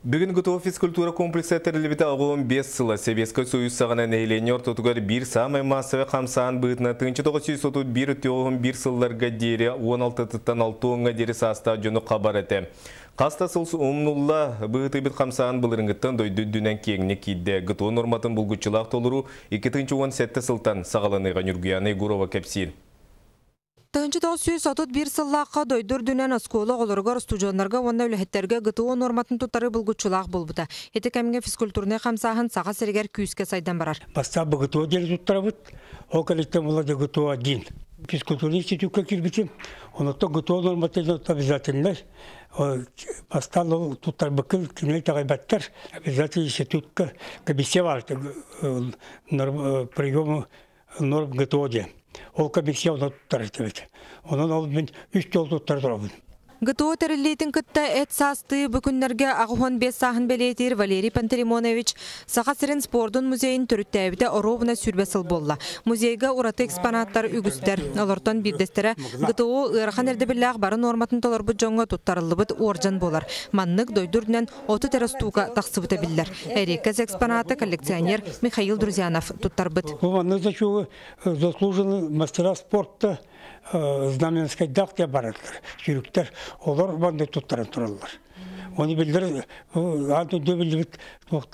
Бүгүн ГТО физкультура комплекса тэриллибитэ 85 сыла. Сэбиэскэй Сойуус саҕана нэһилиэнньэ ортотугар биир саамай маассабай хамсааһын быһыытынан 1931-91 сылларга диэри 16-тыттан 60-ҥа диэри саастаах дьону хабар этэ. Хас да сыл умнулла быһыытыйбыт хамсааһын былырыҥҥыттан дойду үрдүнэн киэҥник киирдэ. ГТО норматын булгуччулаах толоруу 2017 сылтан саҕаланыаҕа. Ньургуяна Егорова кэпсиир. 1931 сыллаахха дойду үрдүнэн оскуола оҕолоругар, устудьуоннарга уонна үлэһиттэргэ ГТО нуорматын туттарыы булгуччулаах буолбута. Ити кэмҥэ физкультурнай хамсааһын Саха сиригэр күүскэ сайдан барар. Бастаан БГТО диэри туттарабыт, ол кэнниттэн була ГТО-1. Физкультурный институкка киирбитим, онуттан ГТО нуормата обязательнай. Бастаан ол туттарбыккын кинилэр итэҕэйбэттэр. Обязательно институтка комиссия баар приему норм ГТО диэн. Ол комиссия онно туттарар этибит. Онон ол мин үс жол туттара турабын. ГТО тэриллиитин кытта эт саастыы бу күннэргэ 85 сааһын бэлиэтиир Валерий Пантелеймонович Саха сирин спордун музейын төрүттээбитэ оруобуна сүүрбэ сыл буолла. Музейга ураты экспонаттар үгүстэр. Олортон биирдэстэрэ ГТО ыарахан ирдэбиллээх бары нуорматын толорбут дьоҥҥо туттарыллыбыт уордьан буолар. Маннык дойду үрдүнэн 30 эрэ устуука тахсыбыта биллэр. Эриэккэс экспонаты коллекционер Михаил Друзьянов туттарбыт. Бу маннык значогу заслуженный мастера спорта Знаменскайдаах диэн бараллар, сүүрүктэр. Олор маннык туттаран тураллар. Оны биллэр, аан дойду биллибит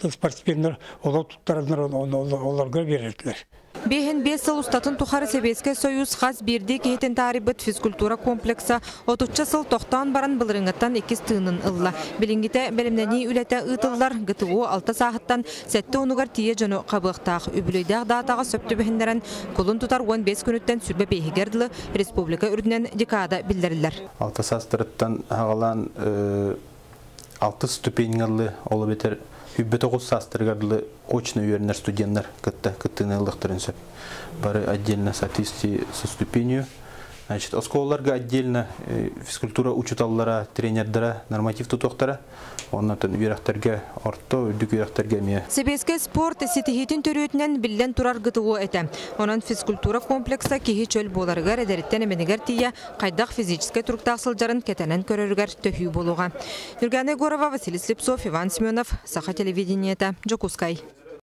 спортсменнар олор туттараннар олорго биэрэллэр. Биэһин биэс сыл устатын тухары Сэбиэскэй Сойуус хас биирдии киһитин таарыйбыт физкультура комплекса отучча сыл тохтоон баран былырыыҥҥыттан иккис тыынын ылла. Билиҥҥитэ бэлэмнэнии үлэтэ ыытыллар, ГТО алта сааһыттан сэттэ уонугар тиийэ дьону хабыахтаах. Үбүлүөйдээх даатаҕа сөп түбэһиннэрэн кулун тутар 15 күнүттэн 25-игэр дылы республика үрдүнэн декада биллэриллэр. Алта саастарыттан аҕалаан алты ступеньгаллы ол эбэтэр 29 саастарыгар очно үөрэнэр студенттар кытта кыттыыны ылыахтарын сөп. Бары отдельно соответствии со ступенью. Значит, оскуолаларга отдельно физкультура учуталлара, тренердара норматив тутуохтара. Оннотон үөрэхтэргэ орто, үрдүк үөрэхтэргэ эмиэ. Сэбиэскэй спорт ситиһиитин төрүөтүнэн биллэн турар ГТО этэ. Онон физкультура комплекса киһи чөл буоларыгар, эдэриттэн эмэнигэр тиийэ хайдах физическэй туруктаах сылдьарын кэтэнэн көрөрүгэр төһүү буолуоҕа. Нюргана Егорова, Василий Слепцов, Иван Семенов, Саха телевидениета, Дьокуускай.